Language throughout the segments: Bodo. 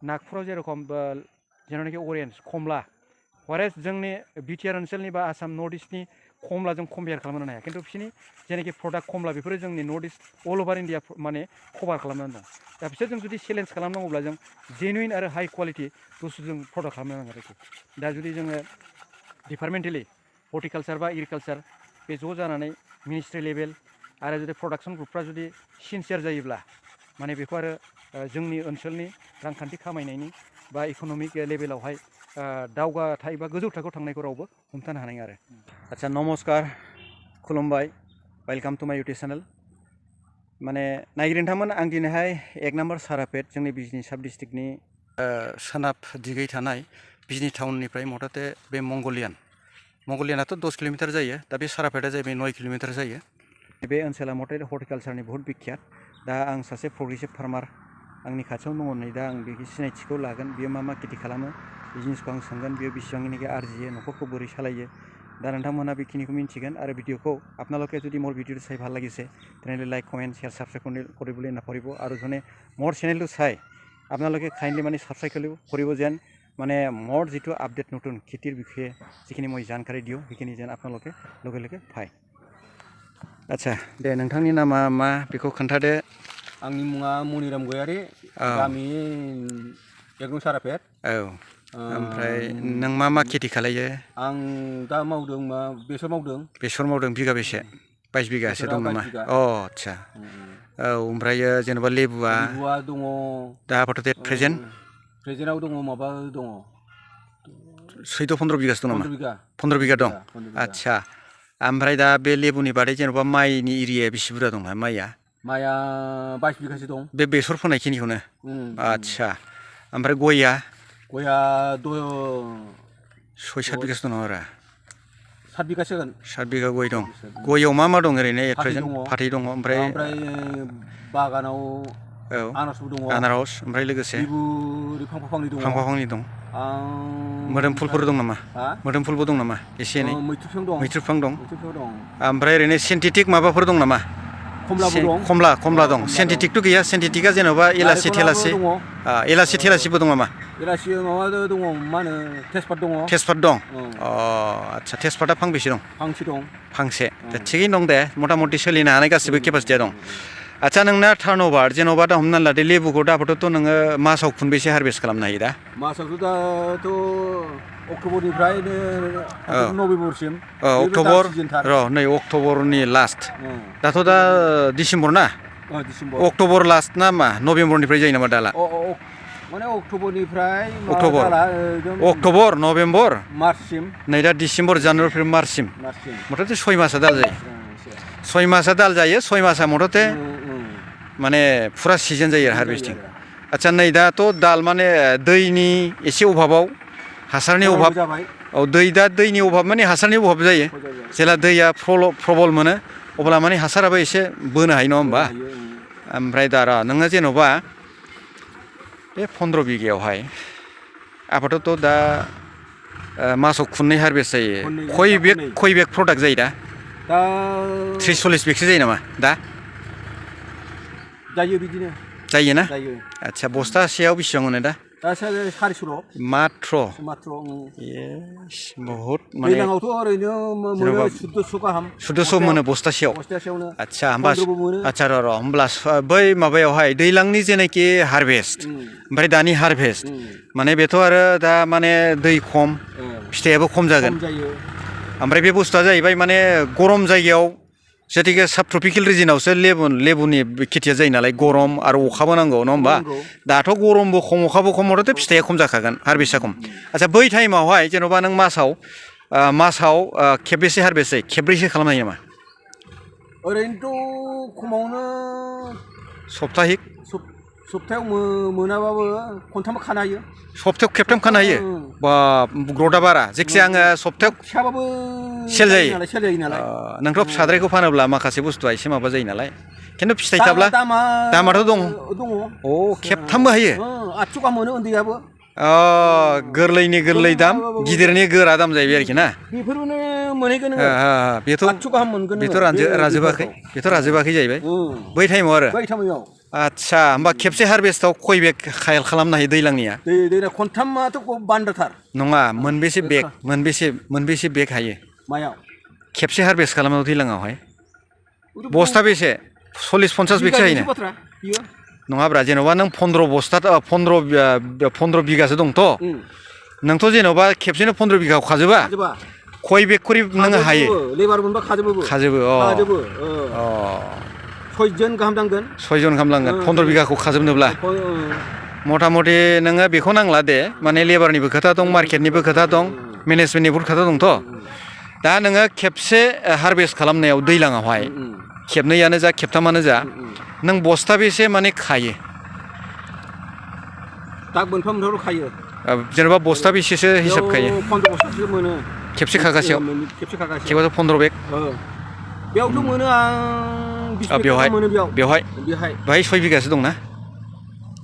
नागपुराव जेरखम जेनाखि अरेन्ज कमला हरेस जोंनि बिटिआर ओनसोलनि बा आसाम नर्थ इस्टनि कमलाजों कम्पेयार खालामनो हाया खिन्थु बिसोरनि जेनाखि प्रडाक्ट कमला बेफोरो जोंनि नर्थ इस्ट अल अभार इन्डिया माने कभार खालामनानै दं दा बिसोरजों जुदि चेलेन्ज खालामनांगौब्ला जों जेनुइन आरो हाइ क्वालिटि बुस्थुजों प्रडाक्ट खालामनांगोन आरोखि दा जुदि जोङो डिपार्टमेन्टेलि हर्टिकालचार बा एग्रिकालचार बे ज' जानानै मिनिस्ट्रि लेभेल आरो जुदि प्रडाक्सन ग्रुपफ्रा जुदि सिनसियार जायोब्ला माने बेखौ आरो जोंनि ओनसोलनि रांखान्थि खामायनायनि बा इक'नमिक लेभेलावहाय दावगाथाय बा गोजौ थाखोआव थांनायखौ रावबो हमथानो हानाय आरो आच्चा नमस्कार खुलुमबाय वेलकाम टु माय इउटुब चेनेल माने नायगिरि नोंथांमोन आं दिनैहाय 1 नम्बर सारापेट जोंनि बिजनि साब डिस्ट्रिक्टनि सोनाब दिगै थानाय बिजनि टाउननिफ्राय मथाते बे मंगलियानाथ' 10 किल'मिटार जायो दा बे सारापेटआ जाहैबाय 9 किल'मिटार जायो बे ओनसोला मथाते हर्टिकालचारनि बहुत बिख्यात दा आं सासे प्रग्रेसिभ फार्मार आंनि खाथियावनो दङ नै दा आं बे सिनायथिखौ लागोन बियो मा खेथि खालामो बिजनेसखौ आं सोंगोन बियो बेसेबांनिखि आरजियो न'खरखौ बोरै सालायो दा नोंथांमोना बेखिनिखौ मिन्थिगोन आरो भिडिअ'खौ আপোনালোকে যদি মোৰ ভিডিঅ'টো চাই ভাল লাগিছে তেনেহ'লে লাইক কমেণ্ট শ্বেয়াৰ ছাবস্ক্ৰাইব কৰিবলৈ নাপাহৰিব আৰু যোনে মোৰ চেনেলটো চাই আপোনালোকে কাইণ্ডলি মানে ছাবস্ক্ৰাইব কৰিব যেন মানে মোৰ যিটো আপডেট নতুন খেতিৰ বিষয়ে যিখিনি মই জানকাৰী দিওঁ সেইখিনি যেন আপোনালোকে লগে লগে পায় আচ্ছা দে नोंथांनि नामा मा बेखौ खोन्थादो आंनि मुङा मनिराम गयारि गामि 1 नं सारापेट औ ओमफ्राय नों मा खेथि खालायो आं दा मावदों बेसर मावदों बिगा बेसे 22 बिगासो दं नामा अ आच्छा औ ओमफ्राय जेनेबा लेबुआ दङ दा आपातते प्रेजेन्टआव दङ माबा दङ 15 बिगासो दं नामा 15 बिगा दं आच्छा ओमफ्राय दा बे लेबुनि बादै जेनेबा माइनि एरियाया बेसे बुरजा दं माइया 22 बिगासो दं बे बेसर फोनायखिनिखौनो आच्छा ओमफ्राय गयआ 6-7 बिगासो दं आरो 7 बिगासो जागोन 7 बिगा गय दं गयआव मा दं ओरैनो प्रेजेन्ट फाथै दङ ओमफ्राय बागानाव आनारस ओमफ्राय लोगोसे फांफा-फांनै दं मोदोमफुलफोर दं नामा मोदोमफुलबो दं नामा एसे एनै मैथ्रु बिफां दं ओमफ्राय ओरैनो सिन्थेटिक माबाफोर दं नामा कमला दं सिन्थेटिकथ' गैया सिन्थेटिकआ जेनेबा एलासि थेलासिबो दं नामा दङ मा होनो तेजपात दं अ आच्छा तेजपातआ फांबेसे दं फांसे थिगैनो दं दे मथा मथि सोलिनो हानाय गासिबो केपासिटिया दं आच्छा नोंना टार्नअभार जेन'बा दा हमनानै लादो लेबुखौ दाबोथ' नोङो मासाव खनबेसे हारभेस्ट खालामनो हायो दा मासावथ' दाथ' अक्ट'बरनिफ्राय नभेम्बरसिम अक्ट'बर नै अक्ट'बरनि लास्ट दाथ' दा डिसेम्बर ना अक्ट'बर लास्ट ना मा नभेम्बरनिफ्राय जायो नामा दाला माने अक्ट'बरनिफ्राय अक्ट'बर नभेम्बर मार्चसिम नै दा डिसेम्बर जानुवारि फेब्रुवारि मार्चसिम मथाते 6 मासआ दाल जायो 6 मासआ दाल जायो 6 मासआ मथाते माने फुरा सिजन जायो हारभेस्टिं आच्छा नै दाथ' दाल माने दैनि एसे अभाबाव हासारनि अभाब औ दैनि अभाब माने हासारनि अभाब जायो जेला दैया प्रबल मोनो अब्ला माने हासाराबो एसे बोनो हायो नङा होमबा ओमफ्राय दा नोङो जेन'बा बे 15 बिगायावहाय आबादाथ' दा मासाव खननै हारभेस्ट जायो खय बेग प्रडाक्ट जायो दा 30-40 बेगसो जायो नामा दा जायो बिदिनो जायोना आच्छा बस्थासेयाव बेसेबां मोनो दा 450 मात्र बहुत माने दैलाङावथ' ओरैनो मोनो 1400 गाहाम 1400 मोनो बस्थासेयावनो आच्छा होमबा आच्छा र' होमब्ला बै माबायावहाय दैलांनि जेनाखि हारभेस्ट ओमफ्राय दानि हारभेस्ट माने बेथ' आरो दा माने दै खम फिथाइयाबो खम जागोन ओमफ्राय बे बुस्थुआ जाहैबाय माने गरम जायगायाव जेतिके साब ट्रपिकेल रिजनावसो लेबुनि खेथिया जायो नालाय गरम आरो अखाबो नांगौ नङा होमबा दाथ' गरमबो खम अखाबो खम मथाते फिथाइया खम जाखागोन हारभेस्टआ खम आच्छा बै टाइमावहाय जेन'बा नों मासाव खेबबेसे हारभेस्ट जायो खेबब्रैसो खालामनो हायो नामा ओरैनोथ' खमावनो सप्तायाव मोनाबाबो खनथाम खानो हायो सप्तायाव खेबथाम खानो हायो बा ग्रथआ बारा जायखिजाया आङो सप्तायाव फिसाबाबो सेल जायो नालाय नोंथ' फिसाद्रायखौ फानोब्ला माखासे बुस्थुआ एसे माबा जायो नालाय खिन्थु फिथाइ थाब्ला दामाथ' दङ अ खेबथामबो हायो 800 गाहाम मोनो उन्दैयाबो गोरलैनि गोरलै दाम गिदिरनि गोरा दाम जाहैबाय आरोखि ना बेफोरनो मोनहैगोन बेथ' 800 गाहाम मोनगोन बेथ' राजोबाखै जाहैबाय बै टाइमाव आरो आदसा होमबा खेबसे हारभेस्टआव खय बेग खालामनो हायो दैलांनिया दैना खनथामाथ' बान्दाथार नङा मोनबेसे बेग हायो मायाव खेबसे हारभेस्ट खालामनायाव दैलाङावहाय बस्ता बेसे 40-50 बेगसो हायो नङाब्रा जेनेबा नों 15 बिगासो दंथ' नोंथ' जेनेबा खेबसेनो 15 बिगाखौ खाजोबा खय बेग खरि नोङो हायो लेबार मोनबा खाजोबो सयजन गाहाम नांगोन 15 बिगाखौ खाजोबनोब्ला मथा मथि नोङो बेखौ नांला दे माने लेबारनिबो खोथा दं मार्केटनिबो खोथा दं मेनेजमेन्टनिबो खोथा दंथ' दा नोङो खेबसे हारभेस्ट खालामनायाव दैलाङावहाय खेबनैयानो जा खेबथामानो जा नों बस्ता बेसे माने खायो दाग मोनफा खायो जेनेबा बस्ता बेसेसो हिसाब खायो 15 बस्तासो मोनो खेबसे खागासेयाव खेबसे 15 बेग बेयावथ' मोनो आं 20 बेग मोनो बेवहाय 6 बिगासो दंना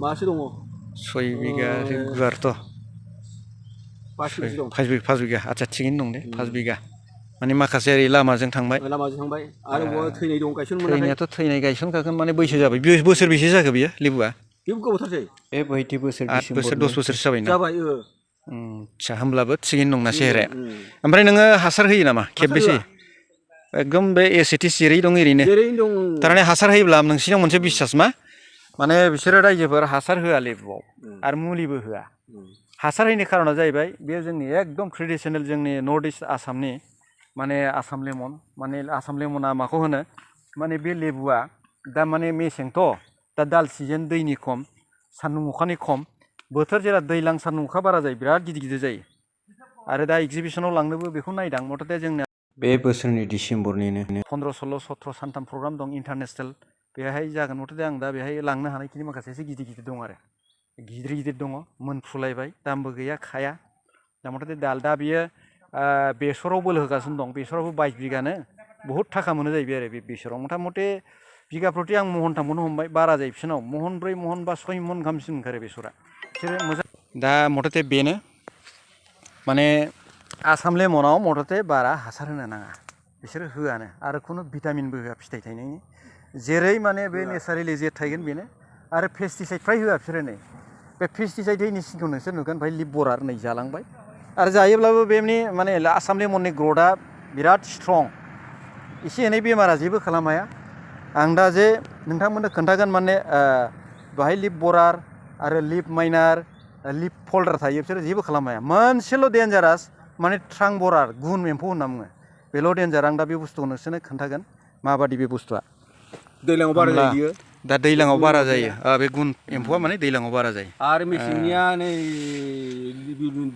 मासे दङ 6 बिगा गुवारथ' 5 बिगा आदसा थिगैनो दं दे 5 बिगा माने माखासे ओरै लामाजों थांबाय आरो थैनाय दं गायसन मोनाखै थैनायाथ' थैनाय गायसनखागोन माने बैसो जाबाय बोसोर बेसे जाखो बियो लेबुआ बेबो गोबावथारसै 8 बोसोर 10 बोसोरसो जाबाय आदसा होमब्लाबो थिगैनो दंना सेहेराया ओमफ्राय नोङो हासार होयो नामा खेबबेसे एकदम बे एसिटिस जेरै दं एरैनो थारमाने हासार होयोब्ला नोंसिनाव मोनसे बिसास मा माने बिसोरो रायजोफोर हासार होआ लेबुआव आरो मुलिबो होआ हासार होयैनि खारना जाहैबाय बेयो जोंनि एकदम ट्रेडिसनेल जोंनि नर्थ इस्ट आसामनि माने आसाम लेमन माने आसाम लेमना माखौ होनो माने बे लेबुआ दा माने मेसेंथ' दा दाल सिजोन दैनि खम सान्दुं अखानि खम बोथोर जेला दैलां सान्दुं अखा बारा जायो बिराद गिदिर जायो आरो दा एगजिबिसनाव लांनोबो बेखौ नायदां मथथे जोंना बे बोसोरनि डिसेम्बरनिनो 15, 16, 17 सानथाम प्रग्राम दं इन्टारनेसनेल बेहाय जागोन मथथे आं दा बेहाय लांनो हानायखिनि माखासे एसे गिदिर दं आरो गिदिर दङ मोनफ्रुलायबाय दामबो गैया खाया दा मथथे दा बियो बेसराव बोलो होगासिनो दं बेसरावबो 22 बिगानो बहुद थाखा मोनो जाहैबाय आरो बे बेसराव मथा मथि बिगा प्रति आं महनथामखौनो हमबाय बारा जायो बिसोरनाव महन 4 महन बा 6 महन गाहामसिम ओंखारो बेसरा बिसोरो मोजां दा मथथे बेनो माने आसाम लेमनाव मथथे बारा हासार होनो नाङा बिसोरो होआनो आरो खुनु भिटामिनबो होआ फिथाइ थायनायनि जेरै माने बे नेचारेलि जे थायगोन बेनो आरो पेस्टिसाइड फ्राय होआ बिसोरो नै बे पेस्टिसाइड होयैनि सिंखौ नोंसोर नुगोन ओमफ्राय लिप बरार नै जालांबाय आरो जायोब्लाबो बेनि माने आसाम लेमननि ग्रथआ बिराद स्ट्रं एसे एनै बेमारा जेबो खालाम हाया आं दा जे नोंथांमोननो खोन्थागोन माने बेहाय लिप बरार आरो लिप माइनार लिप फल्डार थायो बिसोरो जेबो खालाम हाया मोनसेल' डेन्जारास माने ट्रां बरार गुन एम्फौ होनना बुङो बेल' डेन्जार आं दा बे बुस्थुखौ नोंसोरनो खोन्थागोन माबादि बे बुस्थुआ दैलाङाव बारा जायो दा दैलाङाव बारा जायो बे गुन एम्फौआ माने दैलाङाव बारा जायो आरो मेसेंनिया नै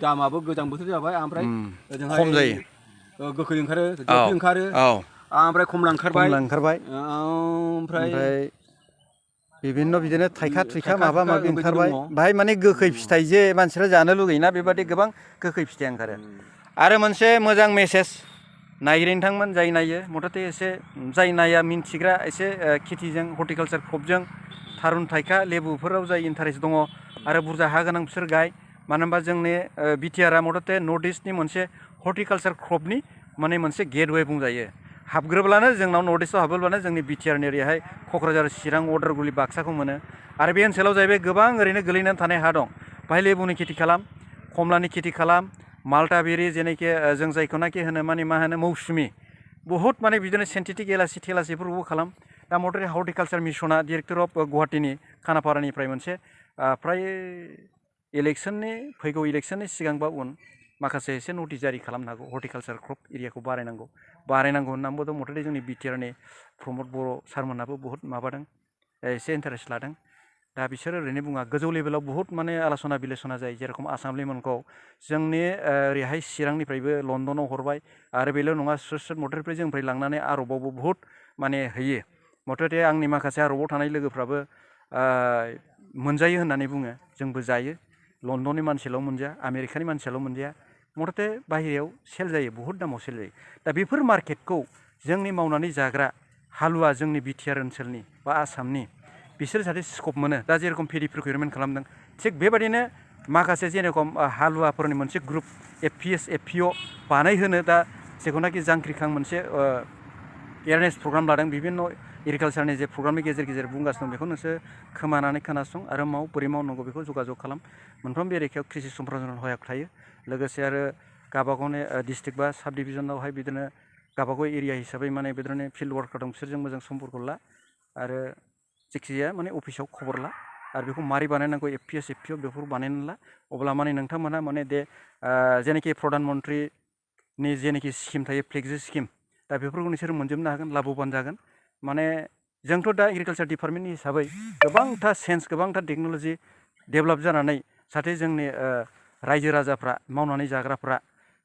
दामाबो गोजां बोथोर जाबाय ओमफ्राय खम जायो गोखै ओंखारो गोखै ओंखारो ओमफ्राय खमला ओंखारबाय ओमफ्राय बिभिन्न बिदिनो थाइखा थुइखा माबा माबि ओंखारबाय बाहाय माने गोखै फिथाइ जे मानसिफ्रा जानो लुगैयोना बेबादि गोबां गोखै फिथाइ ओंखारो आरो मोनसे मोजां मेसेज नागिरो नोंथांमोन जाय नायो मथथे एसे जाय नाया मिन्थिग्रा एसे खेथिजों हर्टिकालसार क्रपजों थारुन थाइखा लेबुफोराव जाय इन्टारेस्ट दङ आरो बुरजा हा गोनां बिसोर गाय मानो होनबा जोंनि बिटिआरआ मथथे नर्थ इस्टनि मोनसे हर्टिकालसार क्रपनि माने मोनसे गेटवे बुंजायो हाबग्रोब्लानो जोंनाव नर्थ इस्टआव हाबोब्लानो जोंनि बिटिआरनि ओरैहाय क'क्राझार चिरां उदालगुरि बाक्साखौ मोनो आरो बे ओनसोलाव जाहैबाय गोबां ओरैनो गोलैनानै थानाय हा दं बाहाय लेबुनि खेथि खालाम कमलानि खेथि खालाम माल्टा बेरि जेनाखि जों जायखौनाखि होनो माने मा होनो मौसुमि बहुत माने बिदिनो सिन्थेटिक एलासि थेलासिफोरखौबो खालाम दा मथथे हर्टिकालसार मिसना डिरेक्टर अफ गुवाहाटीनि खानापारानिफ्राय मोनसे फ्राय फैगौ इलेक्सननि सिगां बा उन माखासे एसे नटिस जारि खालामनो हागौ हर्टिकालसार क्रप एरियाखौ बारायनांगौ होननानैबोथ' मथथे जोंनि बिटिआरनि प्रमद बर' सारमोनाबो बहुत माबादों एसे इन्टारेस्ट लादों दा बिसोर ओरैनो बुङा गोजौ लेभेलाव बहुत माने आल'सना बिलेसना जायो जेरेखम आसाम लेमनखौ जोंनि ओरैहाय चिरांनिफ्रायबो लण्डनाव हरबाय आरो बेल' नङा स्रोद मथेनिफ्राय जोंनिफ्राय लांनानै आरबावबो बहुत माने होयो मथथे आंनि माखासे आरबाव थानाय लोगोफ्राबो मोनजायो होननानै बुङो जोंबो जायो लण्डननि मानसिल' मोनजाया आमेरिकानि मानसियाल' मोनजाया मथथे बाहेरायाव सेल जायो बहुत दामाव सेल जायो दा बेफोर मार्केटखौ जोंनि मावनानै जाग्रा हालुवा जोंनि बिटिआर ओनसोलनि बा आसामनि बिसोर जाहाथे स्कप मोनो दा जेरेखम पेडि प्रकिउरमेन्ट खालामदों थिग बेबायदिनो माखासे जेरेखम हालुवाफोरनि मोनसे ग्रुप एफपिएस एफपिअ बानायहोनो दा जेखौनाखि जांख्रिखां मोनसे एवारनेस प्रग्राम लादों बिभिन्न एग्रिकालसारनि जे प्रग्रामनि गेजेर गेजेर बुंगासिनो दं बेखौ नोंसोर खोमानानै खोनासं आरो बोरै मावनांगौ बेखौ जगाजग खालाम। मोनफ्रोम बेरेखायाव कृषि सम्प्रदान सहायक थायो। लोगोसे आरो गावबागावनि डिस्ट्रिक्ट बा साब डिभिजनावहाय बिदिनो गावबागाव एरिया हिसाबै माने बिदिनो फिल्ड वार्कार दं बिसोरजों मोजां सम्पर्क ला आरो जायखिजाया माने अफिसाव खबर ला आरो बेखौ मारै बानायनांगौ एफपिएस एफपिअ बेफोरखौ बानायनानै ला अब्ला माने नोंथांमोनहा माने जेनाखि प्रधान मन्त्रिनि जेनाखि स्किम थायो फ्लेक्सि स्किम दा बेफोरखौ नोंसोर मोनजोबनो हागोन लाभबान जागोन। माने जोंथ' दा एग्रिकालसार डिपार्टमेन्टनि हिसाबै गोबांथा सेन्स गोबांथा टेक्न'लजि डेभेलप जानानै जाहाथे जोंनि रायजो राजाफ्रा मावनानै जाग्राफ्रा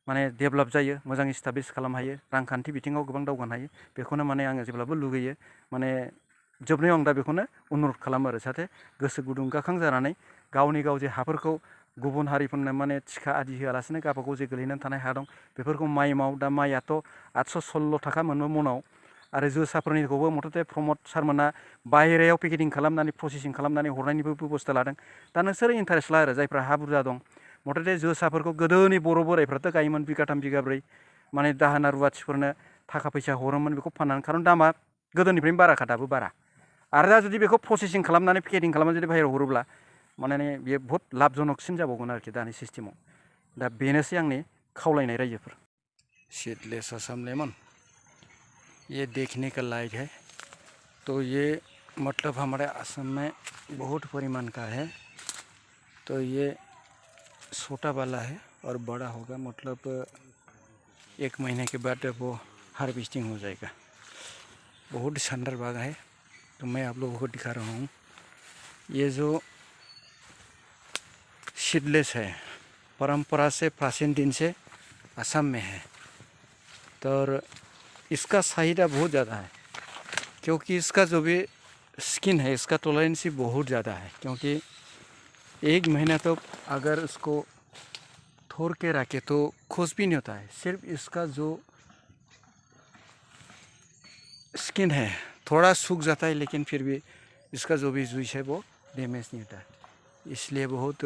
माने डेभेलप जायो मोजां इस्टाब्लिस खालामनो हायो रांखान्थि बिथिङाव गोबां दावगानो हायो बेखौनो माने आङो जेब्लाबो लुगैयो। माने जोबनायाव आं दा बेखौनो अनुरद खालामो आरो जाहाथे गोसो गुदुं गाखां जानानै गावनि गाव जे हाफोरखौ गुबुन हारिफोरनो माने थिखा आदि होआलासिनो गावबागाव जे गोलैनानै थानाय हा दं बेफोरखौ माइ माव। दा माइयाथ' 816 थाखा मोनो मनाव आरो जोसाफोरनिखौबो मथथे प्रमद सारमोना बाहेरायाव पेकेटिं खालामनानै प्रसेसिं खालामनानै हरनायनिबो बेबस्था लादों। दा नोंसोर इन्टारेस्ट ला आरो जायफ्रा हा बुरजा दं मथथे जोसाफोरखौ गोदोनि बर' बोराइफ्राथ' गायोमोन बिगाथाम बिगाब्रै माने दाहोना रुवाथिफोरनो थाखा फैसा हरोमोन बेखौ फाननानै खारन दामा गोदोनिफ्रायनो बाराखा दाबो बारा आरो दा जुदि बेखौ प्रसेसिं खालामनानै पेकेटिं खालामनानै जुदि बाहेरायाव हरोब्ला माने बेयो बहुत लाबजनकसिन जाबावगोन आरोखि दानि सिस्टेमाव। दा बेनोसै आंनि खावलायनाय रायजोफोर। सीडलेस असम लेमन ये देखने का लायक है। तो ये मतलब हमारे असम में बहुत परिमाण का है। तो ये छोटा वाला है और बड़ा होगा मतलब 1 महीने के बाद वो हार्वेस्टिंग हो जाएगा। बहुत शानदार बाग है। तो मैं आप लोगों को दिखा रहा हूँ। ये जो सीडलेस है परंपरा से प्राचीन दिन से असम में है तो इसका चाहिदा बहुत ज़्यादा है क्योंकि इसका जो भी स्किन है इसका टॉलरेंसी बहुत ज़्यादा है क्योंकि 1 महीना तो अगर उसको छोड़ के रखे तो खुश भी नहीं होता है। सिर्फ इसका जो स्किन है थोड़ा सूख जाता है लेकिन फिर भी इसका जो भी जूस है वो डैमेज नहीं होता है इसलिए बहुत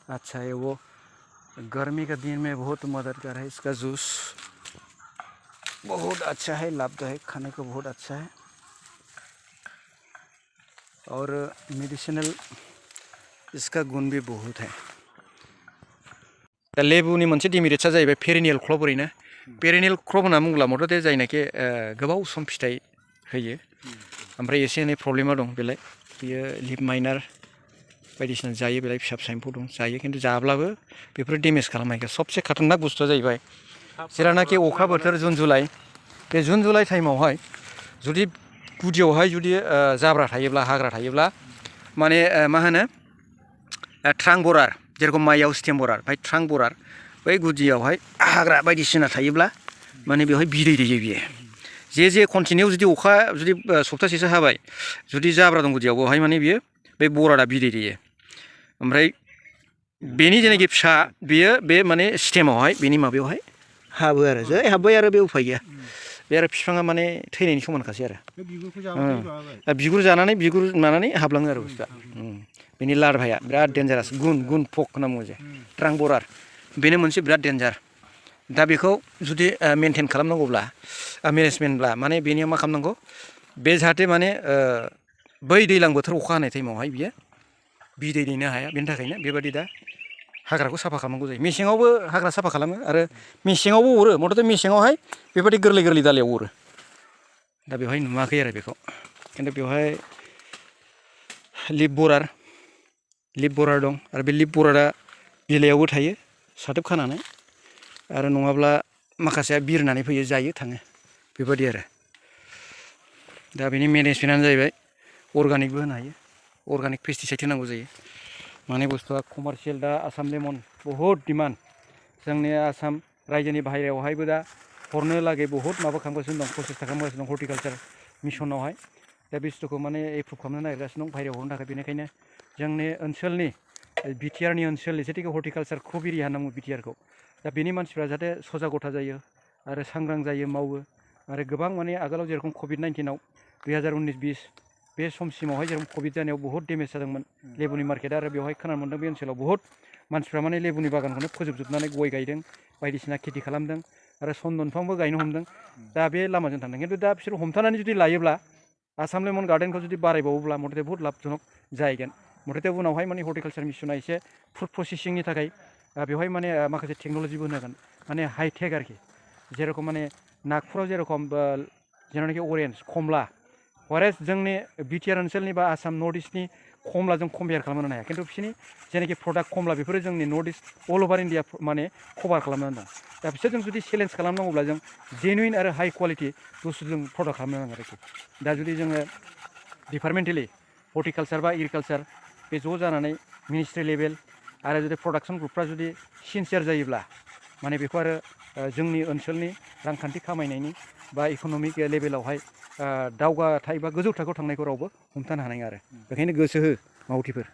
अच्छा है। वो गर्मी का दिन में बहुत मददगार है। इसका जूस बहुत अच्छा है लाभदायक खाने को बहुत अच्छा है और मेडिसिनल इसका गुण भी बहुत है। दा लेबुनि मोनसे डिमेरिट्सआ जाहैबाय पेरिनियल क्रप ओरैनो पेरिनियल क्रप होनना बुंब्ला मथथे जायनाखि गोबाव सम फिथाइ होयो ओमफ्राय एसे एनै प्रब्लेमा दं बेलाय बियो लिफ माइनार बायदिसिना जायो बेलाय फिसा फिसा एम्फौ दं जायो खिन्थु जाब्लाबो बेफोर डेमेज खालामनो हायो। सबसे खातरनाक बुस्थुआ जाहैबाय जेरानाखि अखा बोथोर जुन जुलाइ बे जुन जुलाइ टाइमावहाय जुदि गुदियावहाय जुदि जाब्रा थायोब्ला हाग्रा थायोब्ला माने मा होनो ट्रां बरार जेरखम माइयाव स्टेम बरार ओमफ्राय ट्रां बरार बै गुदियावहाय हाग्रा बायदिसिना थायोब्ला माने बेवहाय बिदै दैयो बियो जे कन्टिनिउ जुदि अखा जुदि सप्तासेसो हाबाय जुदि जाब्रा दं गुदियाव बेवहाय माने बियो बे बरारा बिदै दैयो ओमफ्राय बेनि जेनाखि फिसा बियो बे माने स्टेमावहाय बेनि माबायावहाय हाबो आरो जै हाब्बाय आरो बे उफाय गैया बे आरो बिफाङा माने थैनायनि समानखासै आरो बिगुर जानानै बिगुर मानानै हाबलाङो आरो बुस्थुआ बेनि लार्भाया बिराद डेन्जारास गुन फक होनना बुङो जे ट्रां बरार बेनो मोनसे बिराद डेन्जार। दा बेखौ जुदि मेनटेन खालामनांगौब्ला मेनेजमेन्टब्ला माने बेनियाव मा खालामनांगौ बे जाहाथे माने बै दैज्लां बोथोर अखा हानाय टाइमावहाय बियो बिदै दैनो हाया बेनि थाखायनो बेबादि दा हाग्राखौ साफा खालामनांगौ जायो। मेसेङावबो हाग्रा साफा खालामो आरो मेसेङावबो अरो मथथे मेसेङावहाय बेबादि गोरलै गोरलै दालायाव अरो दा बेवहाय नुवाखै आरो बेखौ खिन्थु बेवहाय लिफ बरार दं आरो बे लिफ बरारा बिलाइयावबो थायो साथोब खानानै आरो नङाब्ला माखासेया बिरनानै फैयो जायो थाङो बेबादि आरो दा बेनि मेनेजमेन्टआनो जाहैबाय अर्गानिकबो होनो हायो अर्गानिक पेस्टिसाइड होनांगौ जायो माने बुस्थुआ कमार्शियेल दा आसाम लेमन बहुद डिमान्ड जोंनि आसाम रायजोनि बाहेरायावहायबो दा हरनो लागै बहुद माबा खालामगासिनो दं प्रसेस खालामगासिनो दं हर्टिकालचार मिसनावहाय दा बे बुस्थुखौ माने एप्रुभ खालामनो नागिरगासिनो दं बाहेरायाव हरनो थाखाय बेनिखायनो जोंनि ओनसोलनि बिटिआरनि ओनसोलनि जेथिखि हर्टिकालचार क्रप एरिया होनना बुङो बिटिआरखौ दा बेनि मानसिफ्रा जाहाथे सजागथा जायो आरो सांग्रां जायो मावो आरो गोबां माने आगोलाव जेरखम कभिड-19आव 2019-20 बे समसिमावहाय जेरखम कभिड जानायाव बहुद डेमेज जादोंमोन लेबुनि मार्केटआ आरो बेवहाय खोनानो मोन्दों बे ओनसोलाव बहुद मानसिफ्रा माने लेबुनि बागानखौनो फोजोबजोबनानै गय गायदों बायदिसिना खेथि खालामदों आरो सन्दन बिफांबो गायनो हमदों दा बे लामाजों थांदों खिन्थु दा बिसोर हमथानानै जुदि लायोब्ला आसाम लेमन गार्डेनखौ जुदि बारायबावोब्ला मथथे बहुत लाबजनक जाहैगोन मथथे उनावहाय माने हर्टिकालचार मिसना एसे फुड प्रसेसिंनि थाखाय बेवहाय माने माखासे टेक्न'लजिबो होनो हागोन माने हाइटेक आरोखि जेरखम माने नागपुराव जेरखम जेनाखि अरेन्ज कमला हरेस जोंनि बिटिआर ओनसोलनि बा आसाम नर्थ इस्टनि कमलाजों कम्पेयार खालामनो हाया खिन्थु बिसोरनि जेनाखि प्रडाक्ट कमला बेफोरो जोंनि नर्थ इस्ट अल अभार इन्डिया माने कभार खालामनानै दं दा बिसोरजों जुदि चेलेन्ज खालामनांगौब्ला जों जेनुइन आरो हाइ क्वालिटि बुस्थुजों प्रडाक्ट खालामनो नांगोन आरोखि दा जुदि जोङो डिपार्टमेन्टेलि हर्टिकालचार बा एग्रिकालचार बे ज' जानानै मिनिस्ट्रि लेभेल आरो जुदि प्रडाक्सन ग्रुपफ्रा जुदि सिनसियार जायोब्ला माने बेखौ आरो जोंनि ओनसोलनि रांखान्थि खामायनायनि बा इक'नमिक लेभेलावहाय दावगाथाय बा गोजौ थाखोआव थांनायखौ रावबो हमथानो हानाय नङा आरो बेखायनो गोसो हो मावथिफोर